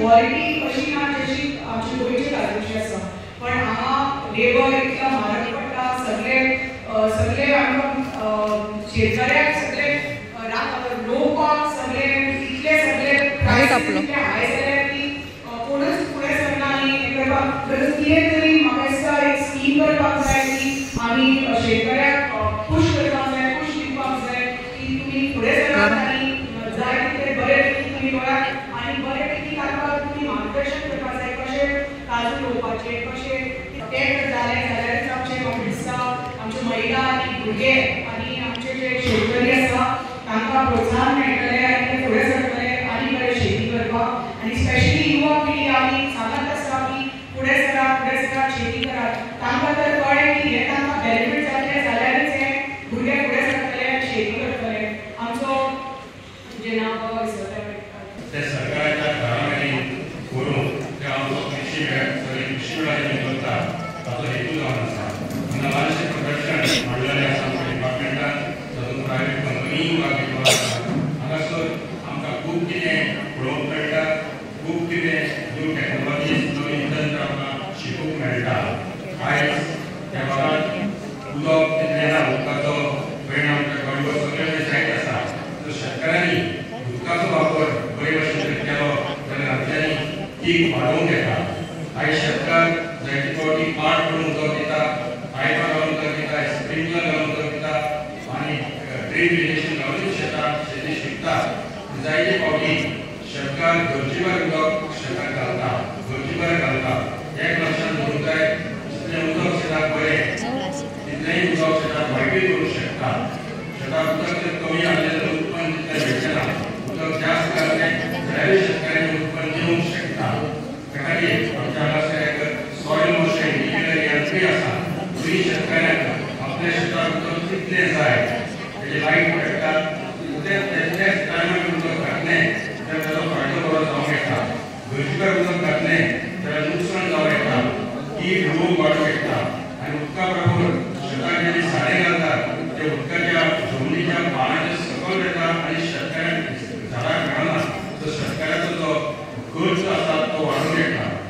Quality अशी ना जशी आमची गोंयची काजूची आसा. पण हांगा लेबर इतलो म्हारग पडटा, सगळे सगळे आमकां शेतकऱ्याक सगळे रोवपाक सगळे इतले सगळे प्रायस इतले हाय जाल्यार की कोणूच फुडें सरना आनी हें करपाक. गरज कितें तरी म्हाका दिसता एक स्कीम करपाक जाय की आमी शेतकऱ्याक पुश करपाक जाय, पुश दिवपाक जाय की तुमी फुडें सरात आनी जाय तितले बरे पैकी तुमी रोयात आनी बरे पैकी तांकां तुमी मार्गदर्शन करपाक जाय कशें काजू रोवपाचें, कशें तें जालें जाल्यारच आमचें म्हाका दिसता आमच्यो महिला आनी भुरगे आनी आमचे जे शेतकरी आसा तांकां प्रोत्साहन मेळटलें आनी ते फुडें सरतले आनी बरें शेती करपाक. आनी स्पेशली युवा पिढी आमी सांगत आसता की फुडें सरात, फुडें सरात, शेती करात. तांकां तर कळ्ळें की हें तांकां बेनिफीट जातलें जाल्यारच हे भुरगे फुडें सरतले आनी शेती करतले. आमचो तुजें नांव बाबा विसरलें. ते सरकाराच्या घरा मेरेन व्हरून ते आमचो कृशी मेळ सगळे कृशी मेळाचे करता ताचो हेतू जावन आसा. हांगा ल्हानशें प्रदर्शन मांडलेलें आसा आमच्या डिपार्टमेंटान, तातूंत प्रायवेट कंपनीय भाग घेतलो आसा. हांगासर आमकां खूब कितें पळोवंक मेळटा, खूब कितें न्यू टॅक्नोलॉजीज, नवीन तंत्र आमकां शिकूंक मेळटा. आयज त्या भागांत उदक तितलें ना, उदकाचो परिणाम गोंयभर सगळे कडेन जायत आसा. तर शेतकारांनी उदकाचो वापर बरे भशेन जर केलो जाल्यार आमच्यांनी पीक वाडोवंक येता. आयज शेतकार जायते फावटी पाट करून उदक दिता, पायपां घालून उदक दिता, स्प्रिंकलर घालून उदक दिता आनी ड्रीप इरिगेशन घालून शेताक शेती शिकता. जायते फावटी शेतकार गरजेभायर उदक शेताक घालता, गरजेभायर घालता. एक लक्षांत दवरूंक जाय, जितलें उदक शेताक बरें तितलेंय उदक शेताक वायटूय करूंक शकता. शेताक उदक जर कमी आसलें जाल्यार उत्पन्न तितलें मेळचें ना, उदक जास्त घातलें जाल्यारूय शेतकारांचें उत्पन्न येवंक शकता. त्या खातीर आमच्या हांगासर एक सॉयल मॉइश्चर इंडिकेटर यंत्रूय आसा, थंय शेतकाऱ्यांक आपल्या शेताक उदक कितलें जाय तेजें लायट पडटा तेच टायमार उदक घातलें जाल्यार ताचो फायदो बरो जावंक येता. गरजेभायर उदक घातलें